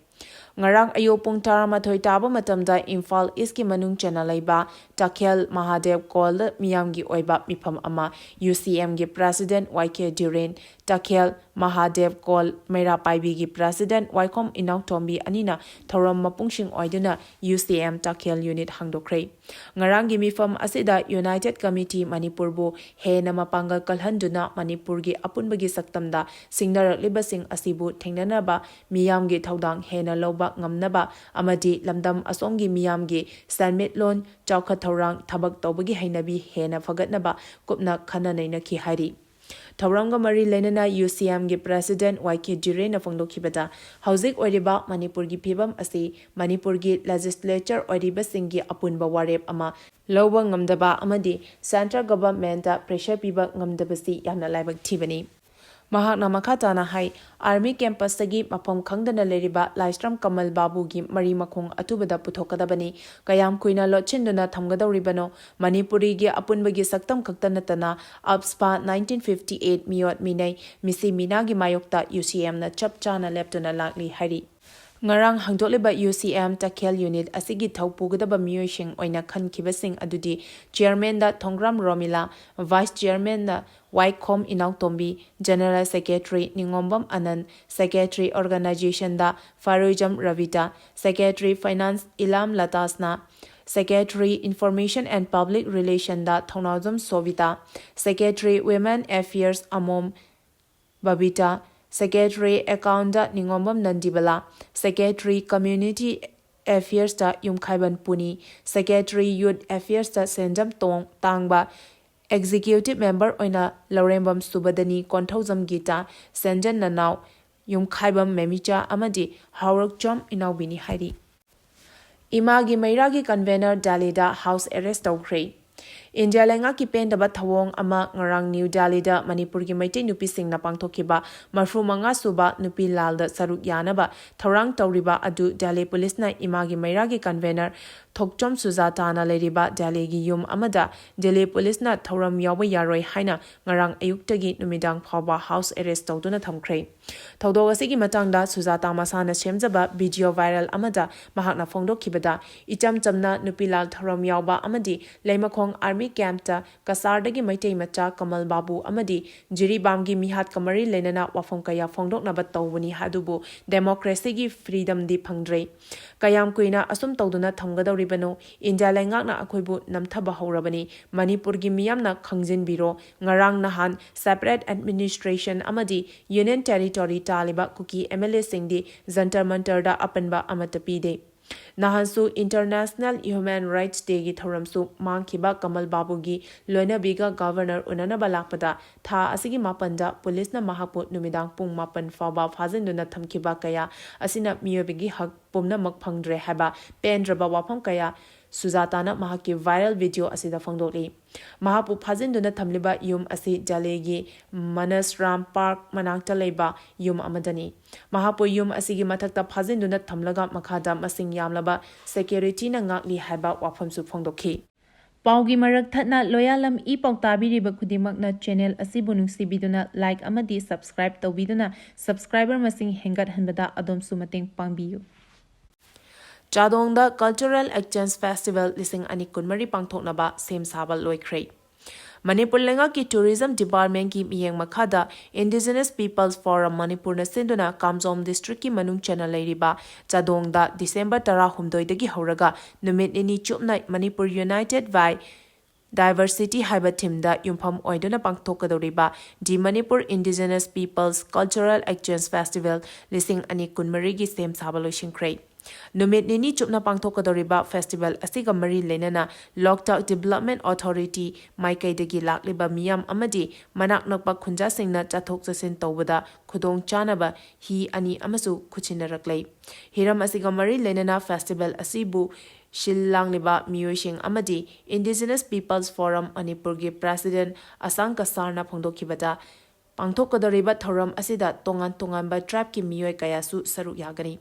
ꯉꯔꯥꯡ ꯑꯌꯨꯛ ꯄꯨꯡ ꯇꯔꯥꯃꯥꯊꯣꯏ ꯇꯥꯕ ꯃꯇꯝꯗ ꯏꯝꯐꯥꯜ Eastꯀꯤ ꯃꯅꯨꯡ ꯆꯟꯅ ꯂꯩꯕ ꯇꯈꯦꯜ ꯃꯍꯥꯗꯦꯕ ꯀꯣꯜꯗ ꯃꯤꯌꯥꯝꯒꯤ ꯑꯣꯏꯕ ꯃꯤꯐꯝ ꯑꯃ UCMꯒꯤ president Y K Dhiren, Takhel ꯃꯍꯥꯗꯦꯕ ꯀꯣꯜ ꯃꯩꯔꯥ ꯄꯥꯏꯕꯤꯒꯤ president ꯋꯥꯏꯈꯣꯝ ꯏꯅꯥꯎꯇꯣꯝꯕꯤ ꯑꯅꯤꯅ ꯊꯧꯔꯝ ꯃꯄꯨꯡꯁꯤꯡ ꯑꯣꯏꯗꯨꯅ UCM ꯇꯈꯦꯜ unit ꯍꯥꯡꯗꯣꯛꯈ꯭ꯔꯦ꯫ ꯉꯔꯥꯡꯒꯤ ꯃꯤꯐꯝ ꯑꯁꯤꯗ United Committee ꯃꯅꯤꯄꯨꯔꯕꯨ ꯍꯦꯟꯅ ꯃꯄꯥꯡꯒꯜ ꯀꯜꯍꯟꯗꯨꯅ ꯃꯅꯤꯄꯨꯔꯒꯤ ꯑꯄꯨꯟꯕꯒꯤ ꯁꯛꯇꯝꯗ ꯁꯤꯡꯅꯔꯛꯂꯤꯕꯁꯤꯡ ꯑꯁꯤꯕꯨ ꯊꯦꯡꯅꯅꯕ ꯃꯤꯌꯥꯝꯒꯤ ꯊꯧꯗꯥꯡ ꯍꯦꯟꯅ ꯂꯧꯕ ꯉꯝꯅꯕ ꯑꯃꯗꯤ ꯂꯝꯗꯝ ꯑꯁꯣꯝꯒꯤ ꯃꯤꯌꯥꯝꯒꯤ ꯁꯦꯟꯃꯤꯠꯂꯣꯟ, ꯆꯥꯎꯈꯠ ꯊꯧꯔꯥꯡ, ꯊꯕꯛ ꯇꯧꯕꯒꯤ ꯍꯩꯅꯕꯤ ꯍꯦꯟꯅ ꯐꯒꯠꯅꯕ ꯀꯨꯞꯅ ꯈꯟꯅ ꯅꯩꯅꯈꯤ ꯍꯥꯏꯔꯤ꯫ ꯊꯧꯔꯝꯒ ꯃꯔꯤ ꯂꯩꯅꯅ UCMꯒꯤ President Y K ꯖꯤꯔꯦꯅ ꯐꯣꯡꯗꯣꯛꯈꯤꯕꯗ, ꯍꯧꯖꯤꯛ ꯑꯣꯏꯔꯤꯕ ꯃꯅꯤꯄꯨꯔꯒꯤ ꯐꯤꯕꯝ ꯑꯁꯤ ꯃꯅꯤꯄꯨꯔꯒꯤ Legislature ꯑꯣꯏꯔꯤꯕꯁꯤꯡꯒꯤ ꯑꯄꯨꯟꯕ ꯋꯥꯔꯦꯞ ꯑꯃ ꯂꯧꯕ ꯉꯝꯗꯕ ꯑꯃꯗꯤ Central Governmentꯇ pressure ꯄꯤꯕ ꯉꯝꯗꯕꯁꯤ ꯌꯥꯝꯅ ꯂꯥꯏꯕꯛ ꯊꯤꯕꯅꯤ꯫ ꯃꯍꯥꯛꯅ ꯃꯈꯥ ꯇꯥꯅ ꯍꯥꯏ, Army Campusꯇꯒꯤ ꯃꯐꯝ ꯈꯪꯗꯅ ꯂꯩꯔꯤꯕ ꯂꯥꯏꯁ꯭ꯔꯝ ꯀꯃꯜ ꯕꯥꯕꯨꯒꯤ ꯃꯔꯤ ꯃꯈꯣꯡ ꯑꯊꯨꯕꯗ ꯄꯨꯊꯣꯛꯀꯗꯕꯅꯤ꯫ ꯀꯌꯥꯝ ꯀꯨꯏꯅ ꯂꯣꯠꯁꯤꯟꯗꯨꯅ ꯊꯝꯒꯗꯧꯔꯤꯕꯅꯣ? ꯃꯅꯤꯄꯨꯔꯤꯒꯤ ꯑꯄꯨꯟꯕꯒꯤ ꯁꯛꯇꯝ ꯈꯛꯇ ꯅꯠꯇꯅ AFSPA nineteen fifty eight ꯃꯤꯑꯣꯠ ꯃꯤꯅꯩ, ꯃꯤꯁꯤ ꯃꯤꯅꯥꯒꯤ ꯃꯥꯌꯣꯛꯇ UCMꯅ ꯆꯞ ꯆꯥꯅ ꯂꯦꯞꯇꯨꯅ ꯂꯥꯛꯂꯤ ꯍꯥꯏꯔꯤ꯫ ꯉꯔꯥꯡ ꯍꯥꯡꯗꯣꯛꯂꯤꯕ UCM ꯇꯈꯦꯜ unit ꯑꯁꯤꯒꯤ ꯊꯧ ꯄꯨꯒꯗꯕ ꯃꯤꯑꯣꯏꯁꯤꯡ ꯑꯣꯏꯅ ꯈꯟꯈꯤꯕꯁꯤꯡ ꯑꯗꯨꯗꯤ Chairmanꯗ ꯊꯣꯡꯒ꯭ꯔꯥꯝ ꯔꯣꯃꯤꯂꯥ, Vice Chairmanꯅ ꯋꯥꯏꯈꯣꯝ ꯏꯅꯥꯎꯇꯣꯝꯕꯤ, General Secretary ꯅꯤꯉꯣꯝꯕꯝ ꯑꯅꯟ, Secretary Organizationꯗ ꯐꯥꯔꯣꯏꯖꯝ Rabita, Secretary Finance ꯏꯂꯥꯝ ꯂꯇꯥꯁꯅꯥ, Secretary Information and Public Relationꯗ Thounaojam ꯁꯣꯕꯤꯇꯥ, Secretary Women Affairs ꯑꯃꯣꯝ Babita, Secretary Accountꯗ ꯅꯤꯉꯣꯝꯕꯝ Nandibala, Secretary Community Affairsꯇ ꯌꯨꯝꯈꯥꯏꯕꯟ ꯄꯨꯅꯤ, Secretary Youth Affairsꯇ ꯁꯦꯟꯖꯝ ꯇꯣꯡ ꯇꯥꯡꯕ, Executive Member ꯑꯣꯏꯅ ꯂꯧꯔꯦꯝꯕꯝ ꯁꯨꯕꯗꯅꯤ, ꯀꯣꯟꯊꯧꯖꯝ ꯒꯤꯇꯥ, ꯁꯦꯟꯖꯟ ꯅꯅꯥꯎ, ꯌꯨꯝꯈꯥꯏꯕꯝ ꯃꯦꯃꯤꯆꯥ ꯑꯃꯗꯤ ꯍꯥꯎꯔꯛꯆꯝ ꯏꯅꯥꯎꯕꯤꯅꯤ ꯍꯥꯏꯔꯤ꯫ ꯏꯃꯥꯒꯤ ꯃꯩꯔꯥꯒꯤ convener ꯗꯦꯜꯂꯤꯗ house arrest ꯇꯧꯈ꯭ꯔꯦ꯫ ꯏꯟꯗꯤꯌꯥ ꯂꯩꯉꯥꯛꯀꯤ ꯄꯦꯟꯗꯕ ꯊꯧꯑꯣꯡ ꯑꯃ ꯉꯔꯥꯡ ꯅ꯭ꯌꯨ ꯗꯦꯜꯂꯤꯗ ꯃꯅꯤꯄꯨꯔꯒꯤ ꯃꯩꯇꯩ ꯅꯨꯄꯤꯁꯤꯡꯅ ꯄꯥꯡꯊꯣꯛꯈꯤꯕ ꯃꯔꯐꯨ ꯃꯉꯥ ꯁꯨꯕ ꯅꯨꯄꯤ ꯂꯥꯜꯗ ꯁꯔꯨꯛ ꯌꯥꯅꯕ ꯊꯧꯔꯥꯡ ꯇꯧꯔꯤꯕ ꯑꯗꯨ ꯗꯦꯜꯂꯤ ꯄꯨꯂꯤꯁꯅ ꯏꯃꯥꯒꯤ ꯃꯩꯔꯥꯒꯤ convener ꯊꯣꯛꯆꯣꯝ ꯁꯨꯖꯥꯇꯥꯅ ꯂꯩꯔꯤꯕ ꯗꯦꯜꯂꯤꯒꯤ ꯌꯨꯝ ꯑꯃꯗ ꯗꯦꯜꯂꯤ ꯄꯨꯂꯤꯁꯅ ꯊꯧꯔꯝ ꯌꯥꯎꯕ ꯌꯥꯔꯣꯏ ꯍꯥꯏꯅ ꯉꯔꯥꯡ ꯑꯌꯨꯛꯇꯒꯤ ꯅꯨꯃꯤꯗꯥꯡ ꯐꯥꯎꯕ house arrest ꯇꯧꯗꯨꯅ ꯊꯝꯈ꯭ꯔꯦ꯫ ꯊꯧꯗꯣꯛ ꯑꯁꯤꯒꯤ ꯃꯇꯥꯡꯗ ꯁꯨꯖꯥꯇꯥ ꯃꯁꯥꯅ ꯁꯦꯝꯖꯕ video viral ꯑꯃꯗ ꯃꯍꯥꯛꯅ ꯐꯣꯡꯗꯣꯛꯈꯤꯕꯗ, ꯏꯆꯝ ꯆꯝꯅ ꯅꯨꯄꯤ ꯂꯥꯜ ꯊꯧꯔꯝ ꯌꯥꯎꯕ ꯑꯃꯗꯤ ꯂꯩꯃꯈꯣꯡ army campꯇ ꯀꯁꯥꯔꯗꯒꯤ ꯃꯩꯇꯩ ꯃꯆꯥ ꯀꯃꯜ ꯕꯥꯕꯨ ꯑꯃꯗꯤ ꯖꯤꯔꯤꯕꯥꯝꯒꯤ ꯃꯤꯍꯥꯠꯀ ꯃꯔꯤ ꯂꯩꯅꯅ ꯋꯥꯐꯝ ꯀꯌꯥ ꯐꯣꯡꯗꯣꯛꯅꯕ ꯇꯧꯕꯅꯤ, ꯑꯗꯨꯕꯨ democracyꯒꯤ freedomꯗꯤ ꯐꯪꯗ꯭ꯔꯦ꯫ ꯀꯌꯥꯝ ꯀꯨꯏꯅ ꯑꯁꯨꯝ ꯇꯧꯗꯨꯅ ꯊꯝꯒꯗꯧꯔꯤꯕꯅꯣ? ꯏꯟꯗꯤꯌꯥ ꯂꯩꯉꯥꯛꯅ ꯑꯩꯈꯣꯏꯕꯨ ꯅꯝꯊꯕ ꯍꯧꯔꯕꯅꯤ꯫ ꯃꯅꯤꯄꯨꯔꯒꯤ ꯃꯤꯌꯥꯝꯅ ꯈꯪꯖꯤꯟꯕꯤꯔꯣ, ꯉꯔꯥꯡ ꯅꯍꯥꯟ separate administration ꯑꯃꯗꯤ Union Territory ꯇꯥꯜꯂꯤꯕ ꯀꯨꯀꯤ MLAꯁꯤꯡꯗꯤ ꯖꯟꯇꯔ ꯃꯟꯇꯔꯗ ꯑꯄꯟꯕ ꯑꯃꯠꯇ ꯄꯤꯗꯦ꯫ ꯅꯍꯥꯟꯁꯨ International Human Rights Dayꯒꯤ ꯊꯧꯔꯝꯁꯨ ꯃꯥꯡꯈꯤꯕ ꯀꯃꯜ ꯕꯥꯕꯨꯒꯤ ꯂꯣꯏꯅꯕꯤꯒ ꯒꯕꯔꯅꯔ ꯎꯅꯅꯕ ꯂꯥꯛꯄꯗ ꯊꯥ ꯑꯁꯤꯒꯤ ꯃꯥꯄꯟꯗ ꯄꯨꯂꯤꯁꯅ ꯃꯍꯥꯛꯄꯨ ꯅꯨꯃꯤꯗꯥꯡ ꯄꯨꯡ ꯃꯥꯄꯟ ꯐꯥꯎꯕ ꯐꯥꯖꯤꯟꯗꯨꯅ ꯊꯝꯈꯤꯕ ꯀꯌꯥ ꯑꯁꯤꯅ ꯃꯤꯑꯣꯏꯕꯒꯤ ꯍꯛ ꯄꯨꯝꯅꯃꯛ ꯐꯪꯗ꯭ꯔꯦ ꯍꯥꯏꯕ ꯄꯦꯟꯗ꯭ꯔꯕ ꯋꯥꯐꯝ ꯀꯌꯥ ꯁꯨꯖꯥꯇꯥꯅ ꯃꯍꯥꯛꯀꯤ viral video ꯑꯁꯤꯗ ꯐꯣꯡꯗꯣꯛꯂꯤ꯫ ꯃꯍꯥꯛꯄꯨ ꯐꯥꯖꯤꯟꯗꯨꯅ ꯊꯝꯂꯤꯕ ꯌꯨꯝ ꯑꯁꯤ ꯖꯥꯂꯦꯒꯤ ꯃꯅꯁ ꯔꯥꯝ ꯄꯥꯔꯛ ꯃꯅꯥꯛꯇ ꯂꯩꯕ ꯌꯨꯝ ꯑꯃꯗꯅꯤ꯫ ꯃꯍꯥꯛꯄꯨ ꯌꯨꯝ ꯑꯁꯤꯒꯤ ꯃꯊꯛꯇ ꯐꯥꯖꯤꯟꯗꯨꯅ ꯊꯝꯂꯒ ꯃꯈꯥꯗ ꯃꯁꯤꯡ ꯌꯥꯝꯂꯕ securityꯅ ꯉꯥꯛꯂꯤ ꯍꯥꯏꯕ ꯋꯥꯐꯝꯁꯨ ꯐꯣꯡꯗꯣꯛꯈꯤ꯫ ꯄꯥꯎꯒꯤ ꯃꯔꯛ ꯊꯠꯅ ꯂꯣꯌꯥꯂꯝ ꯏ ꯄꯥꯎ ꯇꯥꯕꯤꯔꯤꯕ ꯈꯨꯗꯤꯡꯃꯛꯅ channel ꯑꯁꯤꯕꯨ ꯅꯨꯡꯁꯤꯕꯤꯗꯨꯅ like ꯑꯃꯗꯤ subscribe ꯇꯧꯕꯤꯗꯨꯅ subscriber ꯃꯁꯤꯡ ꯍꯦꯟꯒꯠꯍꯟꯕꯗ ꯑꯗꯣꯝꯁꯨ ꯃꯇꯦꯡ ꯄꯥꯡꯕꯤꯌꯨ꯫ ꯆꯥꯗꯣꯡꯗ Cultural Exchange Festival ꯂꯤꯁꯤꯡ ꯑꯅꯤ ꯀꯨꯟꯃꯔꯤ ꯄꯥꯡꯊꯣꯛꯅꯕ ꯁꯦꯝ ꯁꯥꯕ ꯂꯣꯏꯈ꯭ꯔꯦ꯫ ꯃꯅꯤꯄꯨꯔ ꯂꯩꯉꯥꯛꯀꯤ Tourism Departmentꯀꯤ ꯃꯤꯠꯌꯦꯡ ꯃꯈꯥꯗ Indigenous Peoples Forum ꯃꯅꯤꯄꯨꯔꯅ ꯁꯤꯟꯗꯨꯅ ꯀꯥꯝꯖꯣꯡ districtꯀꯤ ꯃꯅꯨꯡ ꯆꯟꯅ ꯂꯩꯔꯤꯕ ꯆꯥꯗꯣꯡꯗ December ꯇꯔꯥꯍꯨꯝꯗꯣꯏꯗꯒꯤ ꯍꯧꯔꯒ ꯅꯨꯃꯤꯠ ꯅꯤꯅꯤ ꯆꯨꯞꯅ Manipur United by Diversity ꯍꯥꯏꯕ themeꯗ ꯌꯨꯝꯐꯝ ꯑꯣꯏꯗꯨꯅ ꯄꯥꯡꯊꯣꯛꯀꯗꯧꯔꯤꯕ The Manipur Indigenous Peoples Cultural Exchange Festival ꯂꯤꯁꯤꯡ ꯑꯅꯤ ꯀꯨꯟꯃꯔꯤꯒꯤ ꯁꯦꯝ ꯁꯥꯕ ꯂꯣꯏꯁꯤꯟꯈ꯭ꯔꯦ꯫ ꯅꯨꯃꯤꯠ ꯅꯤꯅꯤ ꯆꯨꯞꯅ ꯄꯥꯡꯊꯣꯛꯀꯗꯧꯔꯤꯕ festival ꯑꯁꯤꯒ ꯃꯔꯤ ꯂꯩꯅꯅ Loktak Development Authority ꯃꯥꯏꯀꯩꯗꯒꯤ ꯂꯥꯛꯂꯤꯕ ꯃꯤꯌꯥꯝ ꯑꯃꯗꯤ ꯃꯅꯥꯛ ꯅꯛꯄ ꯈꯨꯟꯖꯥꯁꯤꯡꯅ ꯆꯠꯊꯣꯛ ꯆꯠꯁꯤꯟ ꯇꯧꯕꯗ ꯈꯨꯗꯣꯡ ꯆꯥꯅꯕ ꯍꯤ ꯑꯅꯤ ꯑꯃꯁꯨ ꯈꯨꯠꯁꯤꯟꯅꯔꯛꯂꯦ꯫ ꯍꯤꯔꯝ ꯑꯁꯤꯒ ꯃꯔꯤ ꯂꯩꯅꯅ festival ꯑꯁꯤꯕꯨ ꯁꯤꯜ ꯂꯥꯡꯂꯤꯕ ꯃꯤꯑꯣꯏꯁꯤꯡ ꯑꯃꯗꯤ Indigenous Peoples Forum ꯃꯅꯤꯄꯨꯔꯒꯤ President ꯑꯁꯥꯡ ꯀꯁꯥꯔꯅ ꯐꯣꯡꯗꯣꯛꯈꯤꯕꯗ, ꯄꯥꯡꯊꯣꯛꯀꯗꯧꯔꯤꯕ ꯊꯧꯔꯝ ꯑꯁꯤꯗ ꯇꯣꯉꯥꯟ ꯇꯣꯉꯥꯟꯕ tribeꯀꯤ ꯃꯤꯑꯣꯏ ꯀꯌꯥꯁꯨ ꯁꯔꯨꯛ ꯌꯥꯒꯅꯤ꯫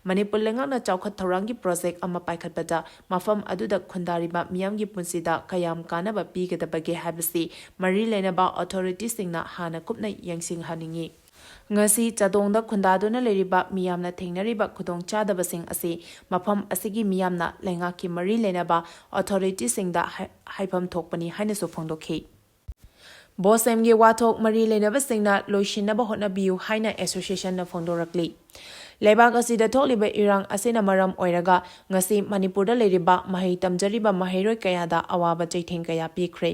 ꯃꯅꯤꯄꯨꯔ ꯂꯩꯉꯥꯛꯅ ꯆꯥꯎꯈꯠ ꯊꯧꯔꯥꯡꯒꯤ project ꯑꯃ ꯄꯥꯏꯈꯠꯄꯗ ꯃꯐꯝ ꯑꯗꯨꯗ ꯈꯨꯟꯗꯥꯔꯤꯕ ꯃꯤꯌꯥꯝꯒꯤ ꯄꯨꯟꯁꯤꯗ ꯀꯌꯥꯝ ꯀꯥꯟꯅꯕ ꯄꯤꯒꯗꯕꯒꯦ ꯍꯥꯏꯕꯁꯤ ꯃꯔꯤ ꯂꯩꯅꯕ authorityꯁꯤꯡꯅ ꯍꯥꯟꯅ ꯀꯨꯞꯅ ꯌꯦꯡꯁꯤꯟꯍꯟꯅꯤꯡꯏ꯫ ꯉꯁꯤ ꯆꯥꯗꯣꯡꯗ ꯈꯨꯟꯗꯥꯗꯨꯅ ꯂꯩꯔꯤꯕ ꯃꯤꯌꯥꯝꯅ ꯊꯦꯡꯅꯔꯤꯕ ꯈꯨꯗꯣꯡꯆꯥꯗꯕꯁꯤꯡ ꯑꯁꯤ ꯃꯐꯝ ꯑꯁꯤꯒꯤ ꯃꯤꯌꯥꯝꯅ ꯂꯩꯉꯥꯛꯀꯤ ꯃꯔꯤ ꯂꯩꯅꯕ authorityꯁꯤꯡꯗ ꯍꯥꯏ-, ꯍꯥꯏꯐꯝ ꯊꯣꯛꯄꯅꯤ ꯍꯥꯏꯅꯁꯨ ꯐꯣꯡꯗꯣꯛꯈꯤ꯫ ꯕꯣꯁꯦꯝꯒꯤ ꯋꯥꯊꯣꯛ ꯃꯔꯤ ꯂꯩꯅꯕꯁꯤꯡꯅ ꯂꯣꯏꯁꯤꯟꯅꯕ ꯍꯣꯠꯅꯕꯤꯌꯨ ꯍꯥꯏꯅ associationꯅ ꯐꯣꯡꯗꯣꯔꯛꯂꯤ꯫ ꯂꯩꯕꯥꯛ ꯑꯁꯤꯗ ꯊꯣꯛꯂꯤꯕ ꯏꯔꯥꯡ ꯑꯁꯤꯅ ꯃꯔꯝ ꯑꯣꯏꯔꯒ ꯉꯁꯤ ꯃꯅꯤꯄꯨꯔꯗ ꯂꯩꯔꯤꯕ ꯃꯍꯩ ꯇꯝꯖꯔꯤꯕ ꯃꯍꯩꯔꯣꯏ ꯀꯌꯥꯗ ꯑꯋꯥꯕ ꯆꯩꯊꯦꯡ ꯀꯌꯥ ꯄꯤꯈ꯭ꯔꯦ꯫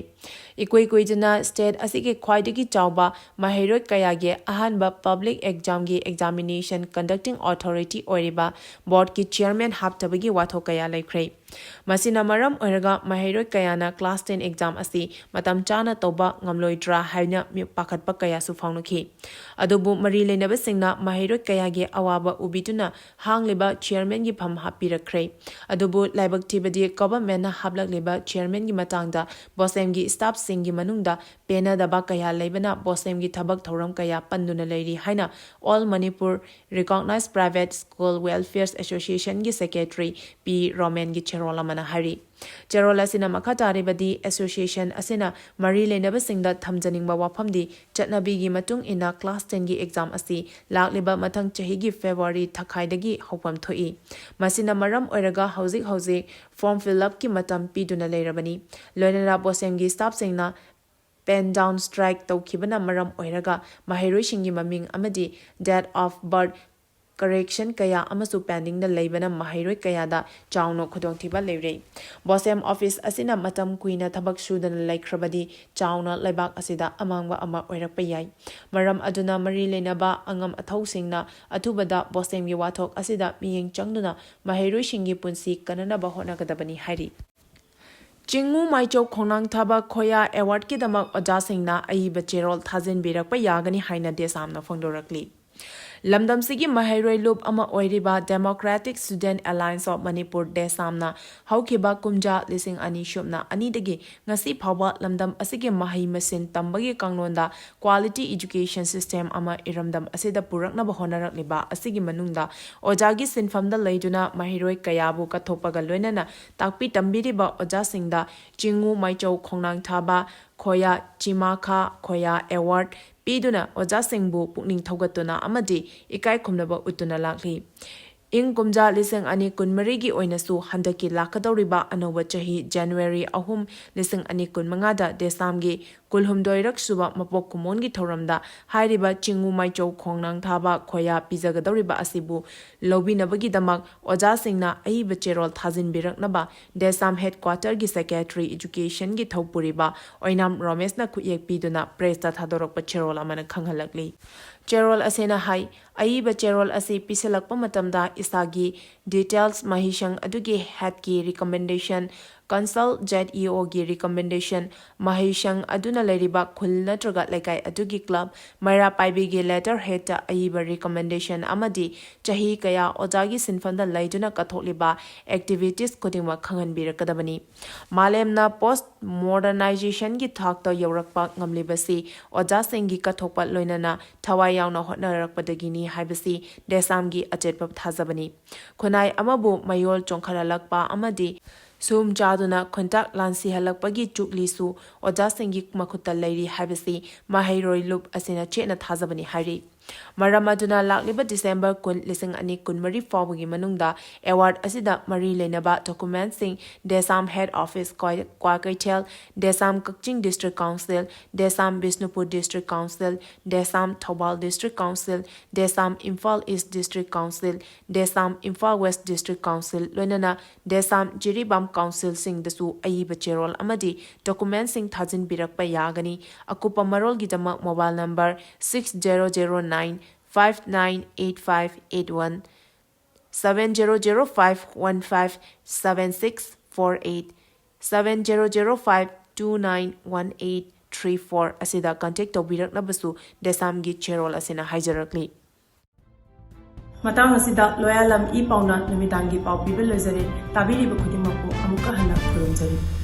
ꯏꯀꯨꯏ ꯀꯨꯏꯗꯅ state ꯑꯁꯤꯒꯤ ꯈ꯭ꯋꯥꯏꯗꯒꯤ ꯆꯥꯎꯕ ꯃꯍꯩꯔꯣꯏ ꯀꯌꯥꯒꯤ ꯑꯍꯥꯟꯕ public examꯒꯤ examination conducting authority ꯑꯣꯏꯔꯤꯕ boardꯀꯤ chairman ꯍꯥꯞꯇꯕꯒꯤ ꯋꯥꯊꯣꯛ ꯀꯌꯥ ꯂꯩꯈ꯭ꯔꯦ꯫ ꯃꯁꯤꯅ ꯃꯔꯝ ꯑꯣꯏꯔꯒ ꯃꯍꯩꯔꯣꯏ ꯀꯌꯥꯅ class ten exam ꯑꯁꯤ ꯃꯇꯝ ꯆꯥꯅ ꯇꯧꯕ ꯉꯝꯂꯣꯏꯗ꯭ꯔꯥ ꯍꯥꯏꯅ ꯃꯤ-, ꯄꯥꯈꯠꯄ ꯀꯌꯥꯁꯨ ꯐꯥꯎꯅꯈꯤ꯫ ꯑꯗꯨꯕꯨ ꯃꯔꯤ ꯂꯩꯅꯕꯁꯤꯡꯅ ꯃꯍꯩꯔꯣꯏ ꯀꯌꯥꯒꯤ ꯑꯋꯥꯕ ꯎꯕꯤꯗꯨꯅ ꯍꯥꯡꯂꯤꯕ chairmanꯒꯤ ꯐꯝ ꯍꯥꯞꯄꯤꯔꯛꯈ꯭ꯔꯦ꯫ ꯑꯗꯨꯕꯨ ꯂꯥꯏꯕꯛ ꯊꯤꯕꯗꯤ governmentꯅ ꯍꯥꯞꯂꯛꯂꯤꯕ chairmanꯒꯤ ꯃꯇꯥꯡꯗ BOSEMꯒꯤ staffꯁꯤꯡꯒꯤ ꯃꯅꯨꯡꯗ ꯄꯦꯟꯅꯗꯕ ꯀꯌꯥ ꯂꯩꯕꯅ BOSEMꯒꯤ ꯊꯕꯛ ꯊꯧꯔꯝ ꯀꯌꯥ ꯄꯟꯗꯨꯅ ꯂꯩꯔꯤ ꯍꯥꯏꯅ All Manipur Recognized Private School Welfare Associationꯒꯤ secretary ꯄꯤ ꯔꯣꯃꯦꯟꯒꯤ ꯆꯦꯔꯣꯜ ꯑꯃꯅ ꯍꯥꯏꯔꯤ꯫ ꯆꯦꯔꯣꯜ ꯑꯁꯤꯅ ꯃꯈꯥ ꯇꯥꯔꯤꯕꯗꯤ, association ꯑꯁꯤꯅ ꯃꯔꯤ ꯂꯩꯅꯕꯁꯤꯡꯗ ꯊꯝꯖꯅꯤꯡꯕ ꯋꯥꯐꯝꯗꯤ, ꯆꯠꯅꯕꯤꯒꯤ ꯃꯇꯨꯡ ꯏꯟꯅ class tenꯒꯤ exam ꯑꯁꯤ ꯂꯥꯛꯂꯤꯕ ꯃꯊꯪ ꯆꯍꯤꯒꯤ February ꯊꯥꯈꯥꯏꯗꯒꯤ ꯍꯧꯐꯝ ꯊꯣꯛꯏ꯫ ꯃꯁꯤꯅ ꯃꯔꯝ ꯑꯣꯏꯔꯒ ꯍꯧꯖꯤꯛ ꯍꯧꯖꯤꯛ form fill upꯀꯤ ꯃꯇꯝ ꯄꯤꯗꯨꯅ ꯂꯩꯔꯕꯅꯤ꯫ ꯂꯣꯏꯅꯅ BOSEMꯒꯤ staffꯁꯤꯡꯅ pen down strike ꯇꯧꯈꯤꯕꯅ ꯃꯔꯝ ꯑꯣꯏꯔꯒ ꯃꯍꯩꯔꯣꯏꯁꯤꯡꯒꯤ ꯃꯃꯤꯡ ꯑꯃꯗꯤ date of birth correction ꯀꯌꯥ ꯑꯃꯁꯨ pendingꯗ ꯂꯩꯕꯅ ꯃꯍꯩꯔꯣꯏ ꯀꯌꯥꯗ ꯆꯥꯎꯅ ꯈꯨꯗꯣꯡꯊꯤꯕ ꯂꯩꯔꯦ꯫ BOSEM office ꯑꯁꯤꯅ ꯃꯇꯝ ꯀꯨꯏꯅ ꯊꯕꯛ ꯁꯨꯗꯅ ꯂꯩꯈ꯭ꯔꯕꯗꯤ ꯆꯥꯎꯅ ꯂꯩꯕꯥꯛ ꯑꯁꯤꯗ ꯑꯃꯥꯡꯕ ꯑꯃ ꯑꯣꯏꯔꯛꯄ ꯌꯥꯏ꯫ ꯃꯔꯝ ꯑꯗꯨꯅ ꯃꯔꯤ ꯂꯩꯅꯕ ꯑꯉꯝ ꯑꯊꯧꯁꯤꯡꯅ ꯑꯊꯨꯕꯗ BOSEMꯒꯤ ꯋꯥꯊꯣꯛ ꯑꯁꯤꯗ ꯃꯤꯠꯌꯦꯡ ꯆꯪꯗꯨꯅ ꯃꯍꯩꯔꯣꯏꯁꯤꯡꯒꯤ ꯄꯨꯟꯁꯤ ꯀꯟꯅꯅꯕ ꯍꯣꯠꯅꯒꯗꯕꯅꯤ ꯍꯥꯏꯔꯤ꯫ ꯆꯤꯡꯉꯨ ꯃꯥꯏꯆꯧ ꯈꯣꯡꯅꯥꯡ ꯊꯥꯕ ꯈꯣꯌꯥ awardꯀꯤꯗꯃꯛ ꯑꯣꯖꯥꯁꯤꯡꯅ ꯑꯏꯕ ꯆꯦꯔꯣꯜ ꯊꯥꯖꯤꯟꯕꯤꯔꯛꯄ ꯌꯥꯒꯅꯤ ꯍꯥꯏꯅ DESAMꯅ ꯐꯣꯡꯗꯣꯔꯛꯂꯤ꯫ ꯂꯝꯗꯝꯁꯤꯒꯤ ꯃꯍꯩꯔꯣꯏ ꯂꯨꯞ ꯑꯃ ꯑꯣꯏꯔꯤꯕ Democratic Student Alliance of Manipur, DESAMꯅ ꯍꯧꯈꯤꯕ ꯀꯨꯝꯖꯥ ꯂꯤꯁꯤꯡ ꯑꯅꯤ ꯁꯨꯞꯅ ꯑꯅꯤꯗꯒꯤ ꯉꯁꯤ ꯐꯥꯎꯕ ꯂꯝꯗꯝ ꯑꯁꯤꯒꯤ ꯃꯍꯩ ꯃꯁꯤꯡ ꯇꯝꯕꯒꯤ ꯀꯥꯡꯂꯣꯟꯗ quality education system ꯑꯃ ꯏꯔꯝꯗꯝ ꯑꯁꯤꯗ ꯄꯨꯔꯛꯅꯕ ꯍꯣꯠꯅꯔꯛꯂꯤꯕ ꯑꯁꯤꯒꯤ ꯃꯅꯨꯡꯗ ꯑꯣꯖꯥꯒꯤ ꯁꯤꯟꯐꯝꯗ ꯂꯩꯗꯨꯅ ꯃꯍꯩꯔꯣꯏ ꯀꯌꯥꯕꯨ ꯀꯠꯊꯣꯛꯄꯒ ꯂꯣꯏꯅꯅ ꯇꯥꯛꯄꯤ ꯇꯝꯕꯤꯔꯤꯕ ꯑꯣꯖꯥꯁꯤꯡꯗ ꯆꯤꯡꯉꯨ ꯃꯥꯏꯆꯧ ꯈꯣꯡꯅꯥꯡ ꯊꯥꯕ ꯈꯣꯌꯥ ꯆꯤꯃꯥꯈꯥ ꯈꯣꯌꯥ award ꯄꯤꯗꯨꯅ ꯑꯣꯖꯥꯁꯤꯡꯕꯨ ꯄꯨꯛꯅꯤꯡ ꯊꯧꯒꯠꯇꯨꯅ ꯑꯃꯗꯤ ꯏꯀꯥꯏ ꯈꯨꯝꯅꯕ ꯎꯠꯇꯨꯅ ꯂꯥꯛꯂꯤ꯫ ꯏꯪ ꯀꯨꯝꯖꯥ ꯂꯤꯁꯤꯡ ꯑꯅꯤ ꯀꯨꯟꯃꯔꯤꯒꯤ ꯑꯣꯏꯅꯁꯨ ꯍꯟꯗꯛꯀꯤ ꯂꯥꯛꯀꯗꯧꯔꯤꯕ ꯑꯅꯧꯕ ꯆꯍꯤ January ꯑꯍꯨꯝ, ꯂꯤꯁꯤꯡ ꯑꯅꯤ ꯀꯨꯟꯃꯉꯥꯗ DESAMꯒꯤ ꯀꯨꯟꯍꯨꯝꯗꯣꯏꯔꯛ ꯁꯨꯕ ꯃꯄꯣꯛ ꯀꯨꯝꯑꯣꯟꯒꯤ ꯊꯧꯔꯝꯗ ꯍꯥꯏꯔꯤꯕ ꯆꯤꯡꯉꯨ ꯃꯥꯏꯆꯧ ꯈꯣꯡꯅꯥꯡ ꯊꯥꯕ ꯈꯣꯌꯥ ꯄꯤꯖꯒꯗꯧꯔꯤꯕ ꯑꯁꯤꯕꯨ ꯂꯧꯕꯤꯅꯕꯒꯤꯗꯃꯛ ꯑꯣꯖꯥꯁꯤꯡꯅ ꯑꯏꯕ ꯆꯦꯔꯣꯜ ꯊꯥꯖꯤꯟꯕꯤꯔꯛꯅꯕ ꯗꯦꯁꯥꯝ ꯍꯦꯗꯀ꯭ꯋꯥꯇꯔꯒꯤ ꯁꯦꯀ꯭ꯔꯦꯇꯔꯤ ꯏꯖꯨꯀꯦꯁꯟꯒꯤ ꯊꯧꯄꯨꯔꯤꯕ ꯑꯣꯏꯅꯥꯝ ꯔꯣꯃꯦꯁꯅ ꯈꯨꯠꯌꯦꯛ ꯄꯤꯗꯨꯅ ꯄ꯭ꯔꯦꯁꯇ ꯊꯥꯗꯣꯔꯛꯄ ꯆꯦꯔꯣꯜ ꯑꯃꯅ ꯈꯪꯍꯜꯂꯛꯂꯤ꯫ ꯆꯦꯔꯣꯜ ꯑꯁꯤꯅ ꯍꯥꯏ, ꯑꯏꯕ ꯆꯦꯔꯣꯜ ꯑꯁꯤ ꯄꯤꯁꯤꯜꯂꯛꯄ ꯃꯇꯝꯗ ꯏꯁꯥꯒꯤ ꯗꯤꯇꯦꯜꯁ, ꯃꯍꯩꯁꯪ ꯑꯗꯨꯒꯤ ꯍꯦꯗꯀꯤ ꯔꯤꯀꯃꯦꯟꯗꯦꯁꯟ, ꯀꯟꯁꯜ ꯖꯦꯠ ꯏ ꯑꯣꯒꯤ ꯔꯤꯀꯃꯦꯟꯗꯦꯁꯟ, ꯃꯍꯩꯁꯪ ꯑꯗꯨꯅ ꯂꯩꯔꯤꯕ ꯈꯨꯜ ꯅꯠꯇ꯭ꯔꯒ ꯂꯩꯀꯥꯏ ꯑꯗꯨꯒꯤ ꯀ꯭ꯂꯕ, ꯃꯩꯔꯥ ꯄꯥꯏꯕꯤꯒꯤ ꯂꯦꯇꯔ ꯍꯦꯗꯇ ꯑꯏꯕ ꯔꯤꯀꯃꯦꯟꯗꯦꯁꯟ ꯑꯃꯗꯤ ꯆꯍꯤ ꯀꯌꯥ ꯑꯣꯖꯥꯒꯤ ꯁꯤꯟꯐꯝꯗ ꯂꯩꯗꯨꯅ ꯀꯠꯊꯣꯛꯂꯤꯕ ꯑꯦꯛꯇꯤꯚꯤꯇꯤꯁ ꯈꯨꯗꯤꯡꯃꯛ ꯈꯪꯍꯟꯕꯤꯔꯛꯀꯗꯕꯅꯤ꯫ ꯃꯥꯂꯦꯝꯅ ꯄꯣꯁ ꯃꯣꯗꯔꯅꯥꯏꯖꯦꯁꯟꯒꯤ ꯊꯥꯛꯇ ꯌꯧꯔꯛꯄ ꯉꯝꯂꯤꯕꯁꯤ ꯑꯣꯖꯥꯁꯤꯡꯒꯤ ꯀꯠꯊꯣꯛꯄ ꯂꯣꯏꯅꯅ ꯊꯋꯥꯏ ꯌꯥꯎꯅ ꯍꯣꯠꯅꯔꯛꯄꯗꯒꯤꯅꯤ ꯍꯥꯏꯕꯁꯤ ꯗꯦꯁꯥꯝꯒꯤ ꯑꯆꯦꯠꯄ ꯊꯥꯖꯕꯅꯤ꯫ ꯈꯨꯟꯅꯥꯏ ꯑꯃꯕꯨ ꯃꯌꯣꯜ ꯆꯣꯡꯈꯠꯍꯜꯂꯛꯄ ꯑꯃꯗꯤ ꯁꯨꯝ ꯆꯥꯗꯨꯅ ꯈꯣꯟꯊꯥꯛ ꯂꯥꯟꯁꯤꯍꯜꯂꯛꯄꯒꯤ ꯆꯨꯛꯂꯤꯁꯨ ꯑꯣꯖꯥꯁꯤꯡꯒꯤ ꯃꯈꯨꯠꯇ ꯂꯩꯔꯤ ꯍꯥꯏꯕꯁꯤ ꯃꯍꯩꯔꯣꯏ ꯂꯨꯞ ꯑꯁꯤꯅ ꯆꯦꯠꯅ ꯊꯥꯖꯕꯅꯤ ꯍꯥꯏꯔꯤ꯫ ꯃꯔꯝ ꯑꯗꯨꯅ ꯂꯥꯛꯂꯤꯕ ꯗꯤꯁꯦꯝꯕꯔ ꯀꯨꯟ, ꯂꯤꯁꯤꯡ ꯑꯅꯤ ꯀꯨꯟꯃꯔꯤ ꯐꯥꯎꯕꯒꯤ ꯃꯅꯨꯡꯗ ꯑꯦꯋꯥꯔꯗ ꯑꯁꯤꯗ ꯃꯔꯤ ꯂꯩꯅꯕ ꯗꯣꯀꯨꯃꯦꯟꯠꯁꯤꯡ ꯗꯦꯁꯥꯝ ꯍꯦꯗ ꯑꯣꯐꯤꯁ ꯀ꯭ꯋꯥ-, ꯀ꯭ꯋꯥꯀꯩꯊꯦꯜ, ꯗꯦꯁꯥꯝ ꯀꯛꯆꯤꯡ ꯗꯤꯁꯇ꯭ꯔꯤꯛ ꯀꯥꯎꯟꯁꯤꯜ, ꯗꯦꯁꯥꯝ ꯕꯤꯁꯅꯨꯄꯨꯔ ꯗꯤꯁꯇ꯭ꯔꯤꯛ ꯀꯥꯎꯟꯁꯤꯜ, ꯗꯦꯁꯥꯝ ꯊꯧꯕꯥꯜ ꯗꯤꯁꯇ꯭ꯔꯤꯛ ꯀꯥꯎꯟꯁꯤꯜ, ꯗꯦꯁꯥꯝ ꯏꯝꯐꯥꯜ ꯏꯁ ꯗꯤꯁꯇ꯭ꯔꯤꯛ ꯀꯥꯎꯟꯁꯤꯜ, ꯗꯦꯁꯥꯝ ꯏꯝꯐꯥꯜ ꯋꯦꯁ ꯗꯤꯁꯇ꯭ꯔꯤꯛ ꯀꯥꯎꯟꯁꯤꯜ, ꯂꯣꯏꯅꯅ ꯗꯦꯁꯥꯝ ꯖꯤꯔꯤꯕꯥꯝ ꯀꯥꯎꯟꯁꯤꯜꯁꯤꯡꯗꯁꯨ ꯑꯏꯕ ꯆꯦꯔꯣꯜ ꯑꯃꯗꯤ ꯗꯣꯀꯨꯃꯦꯟꯠꯁꯤꯡ ꯊꯥꯖꯤꯟꯕꯤꯔꯛꯄ ꯌꯥꯒꯅꯤ꯫ ꯑꯀꯨꯞꯄ ꯃꯔꯣꯜꯒꯤꯗꯃꯛ mobile number six zero zero nine five nine eight five eight one, seven zero zero five one five seven six four eight, seven zero zero five two nine one eight three four ꯑꯁꯤꯗ contact ꯇꯧꯕꯤꯔꯛꯅꯕꯁꯨ ꯗꯦꯁꯥꯝꯒꯤ ꯆꯦꯔꯣꯜ ꯑꯁꯤꯅ ꯍꯥꯏꯖꯔꯛꯂꯤ꯫ ꯃꯇꯥꯡ ꯑꯁꯤꯗ ꯂꯣꯌꯥꯂꯝ E ꯄꯥꯎꯅ ꯅꯨꯃꯤꯗꯥꯡꯒꯤ ꯄꯥꯎ ꯄꯤꯕ ꯂꯣꯏꯖꯔꯦ꯫ ꯇꯥꯕꯤꯔꯤꯕ ꯈꯨꯗꯤꯡꯃꯛꯄꯨ ꯑꯃꯨꯛꯀ ꯍꯟꯅ ꯈꯨꯔꯨꯝꯖꯔꯤ꯫